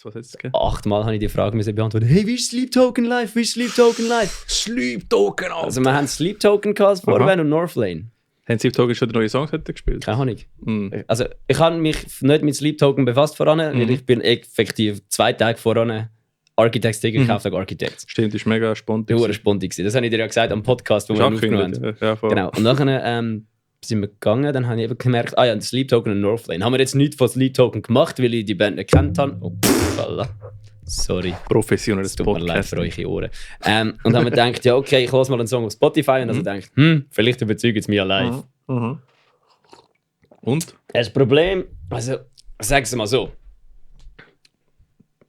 Was hat's gegeben? 8-mal habe ich die Frage beantwortet. Hey, wie ist Sleep Token live? Wie ist Sleep Token live? Sleep Token, Alter! Also wir haben Sleep Token gehabt, Vorwand und Northlane. Haben Sleep Token schon die neue Songs gespielt? Keine Ahnung. Also ich habe mich nicht mit Sleep Token befasst voran, weil ich bin effektiv 2 Tage voran Architects-Ticket gekauft habe, Architects. Stimmt, das war mega spontan. Das war spontan. Das habe ich dir ja gesagt am Podcast, wo wir aufgenommen haben. Ja, genau. Und nachher sind wir gegangen, dann habe ich eben gemerkt, der Sleep Token und Northlane. Haben wir jetzt nichts von Sleep Token gemacht, weil ich die Band nicht kennt habe. Oh, sorry. Professionelles Podcast. Tut mir leid für eure Ohren. Und haben wir gedacht, ja okay, ich höre mal einen Song auf Spotify. Und dann gedacht, vielleicht überzeugt es mich live. Und? Das Problem, also sag es mal so.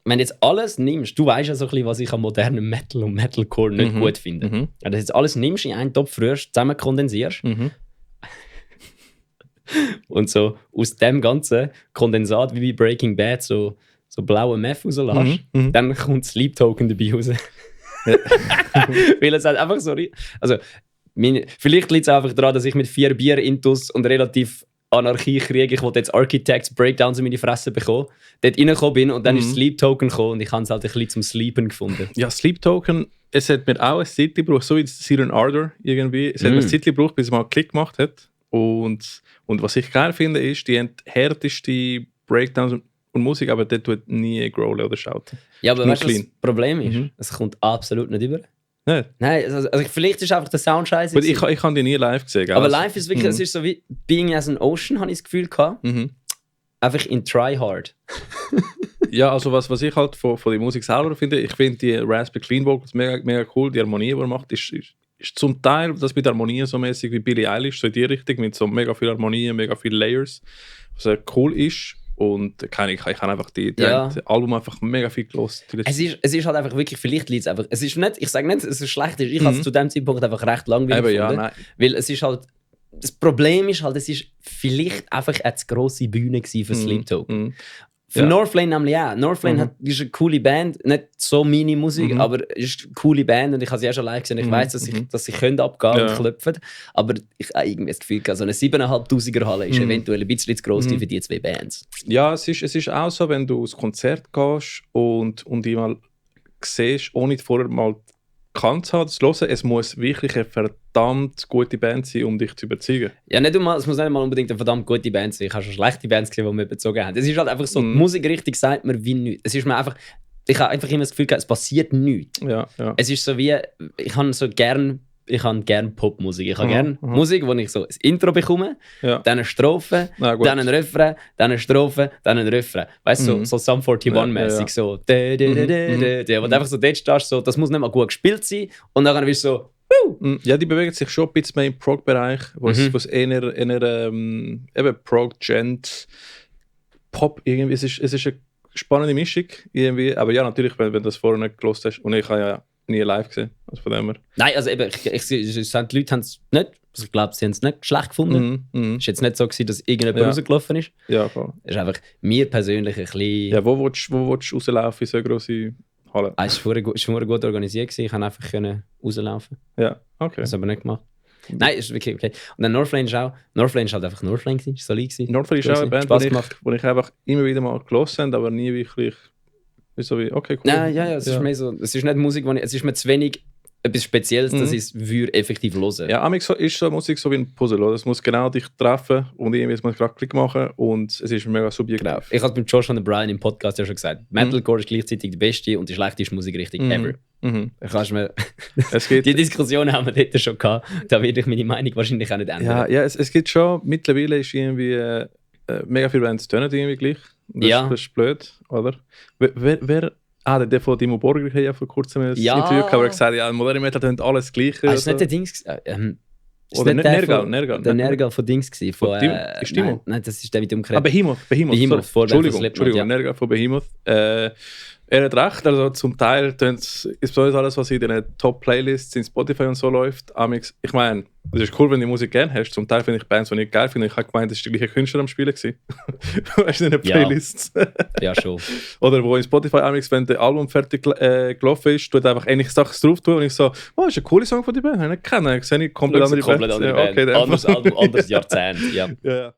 Wenn du jetzt alles nimmst, du weißt ja so ein bisschen, was ich an modernem Metal und Metalcore nicht gut finde. Wenn du jetzt alles nimmst, in einen Topf rührst, zusammen kondensierst und so aus dem ganzen Kondensat wie bei Breaking Bad so blaue Meth rauslässt, dann kommt Sleep Token dabei raus. Weil es halt einfach so... Also, vielleicht liegt es einfach daran, dass ich mit 4 Bier intus und relativ Anarchie kriege. Ich wollte jetzt Architects Breakdowns in meine Fresse bekommen. Dort reingekommen bin und dann ist Sleep Token gekommen und ich habe es halt ein bisschen zum Sleepen gefunden. Ja, Sleep Token, es hat mir auch ein Zeit gebraucht, so wie Siren Ardor irgendwie. Es hat mir ein Zeit gebraucht, bis es mal einen Klick gemacht hat. Und was ich geil finde, ist, die härteste Breakdowns und Musik, aber der tut nie growlen oder schauten. Ja, aber weißt du, was das Problem ist? Es kommt absolut nicht über. Nicht? Nein, also vielleicht ist einfach der Sound scheiße. Ich habe die nie live gesehen. Aber live ist wirklich, es ist so wie Being as an Ocean, habe ich das Gefühl gehabt. Einfach in Try Hard. Ja, also was ich halt von der Musik selber finde, ich finde die Raspberry Clean Vocals mega, mega cool. Die Harmonie, die er macht, ist zum Teil das mit Harmonie so mäßig wie Billie Eilish, so in die Richtung, mit so mega viel Harmonie, mega viel Layers, was sehr cool ist. Und ich habe einfach das Album einfach mega viel gehört. Es ist halt einfach wirklich, vielleicht liegt es einfach, es ist nicht, ich sage nicht, dass es schlecht ist, ich habe es zu dem Zeitpunkt einfach recht langweilig gefunden. Weil es ist halt, das Problem ist halt, es ist vielleicht einfach eine zu grosse Bühne für Sleep Token. Für Northlane nämlich auch. Northlane ist eine coole Band, nicht so meine Musik, aber ist eine coole Band und ich habe sie auch schon live gesehen. Ich weiss, dass sie können abgehen und klopfen, aber ich habe irgendwie das Gefühl, so eine 7'500er Halle ist eventuell ein bisschen zu gross für die 2 Bands. Ja, es ist auch so, wenn du ins Konzert gehst und die mal siehst, ohne vorher mal gekannt zu haben, zu hören, es muss wirklich eine verdammt gute Band sein, um dich zu überzeugen. Ja, es muss nicht mal unbedingt eine verdammt gute Band sein. Ich habe schon schlechte Bands gesehen, die wir überzogen haben. Es ist halt einfach so, die Musikrichtung sagt mir wie nichts. Es ist mir einfach, ich habe einfach immer das Gefühl, es passiert nichts. Ja. Es ist so wie, ich habe gern Popmusik. Ich habe gern Musik, wo ich so ein Intro bekomme, dann eine Strophe, dann ein Refrain, dann eine Strophe, dann ein Refrain. Weißt du, so Sum 41-mäßig so. Und einfach so dort stehst, so, das muss nicht mal gut gespielt sein. Und dann bist du so, ja, die bewegen sich schon ein bisschen mehr im Prog-Bereich, wo es eher eben Prog, Gent, Pop irgendwie. Es ist eine spannende Mischung irgendwie. Aber ja, natürlich, wenn du das vorher nicht gehört hast. Und ich habe ja nie live gesehen. Also von dem her. Nein, also eben, die Leute haben es nicht, also ich glaube, sie haben es nicht schlecht gefunden. Es war jetzt nicht so, dass irgendjemand rausgelaufen ist. Ja, voll. Es ist einfach mir persönlich ein bisschen... Ja, wo willst du rauslaufen in so grosse Halle? Es war gut organisiert, ich konnte einfach rauslaufen. Ja, okay. Das habe ich aber nicht gemacht. Nein, ist wirklich okay. Und dann Northlane ist halt einfach Northlane gewesen, ist solid gewesen. Northlane ist auch eine Band, die ich einfach immer wieder mal gehört habe, aber nie wirklich... So wie, okay, cool. Nein, es ist mehr so, es ist nicht Musik, es ist mir zu wenig etwas Spezielles, dass ich es effektiv hören. Ja, amix ist so Musik so wie ein Puzzle, oder? Es muss genau dich treffen und irgendwie muss gerade Klick machen und es ist mega subjektiv. Genau. Ich habe es mit Josh und Brian im Podcast ja schon gesagt. Metalcore ist gleichzeitig die beste und die schlechteste Musikrichtung ever. Die Diskussion haben wir dort schon gehabt. Da werde ich meine Meinung wahrscheinlich auch nicht ändern. Ja, es gibt schon, mittlerweile ist irgendwie mega viele Bands tönen irgendwie gleich. Das ist blöd, oder? Wer der von Dimmu Borgir hat ja vor kurzem ein Interview gehabt, wo er gesagt hat, ja, moderne Metal tönt alles Gleiche. Ist nicht der Dings... Oder Nergal. Der Nergal von Dings gewesen. Ist Timo? Nein, das ist der mit dem Gerät. Behemoth. Entschuldigung, Nergal von Behemoth. Er hat recht, also zum Teil ist besonders alles, was in den Top-Playlists in Spotify und so läuft. Ich meine, es ist cool, wenn du die Musik gerne hast. Zum Teil finde ich Bands, die ich geil finde. Ich habe gemeint, das war der gleiche Künstler am Spielen. Weißt du, in den Playlists? Ja, schon. Oder wo in Spotify, wenn das Album fertig gelaufen ist, tut einfach ähnliche Sachen drauf tun und ich so, oh, das ist ein cooler Song von der Band. Ich habe nicht kennen. Ich sehe nicht komplett andere Band. Anders Album, anderes Jahrzehnt. Ja.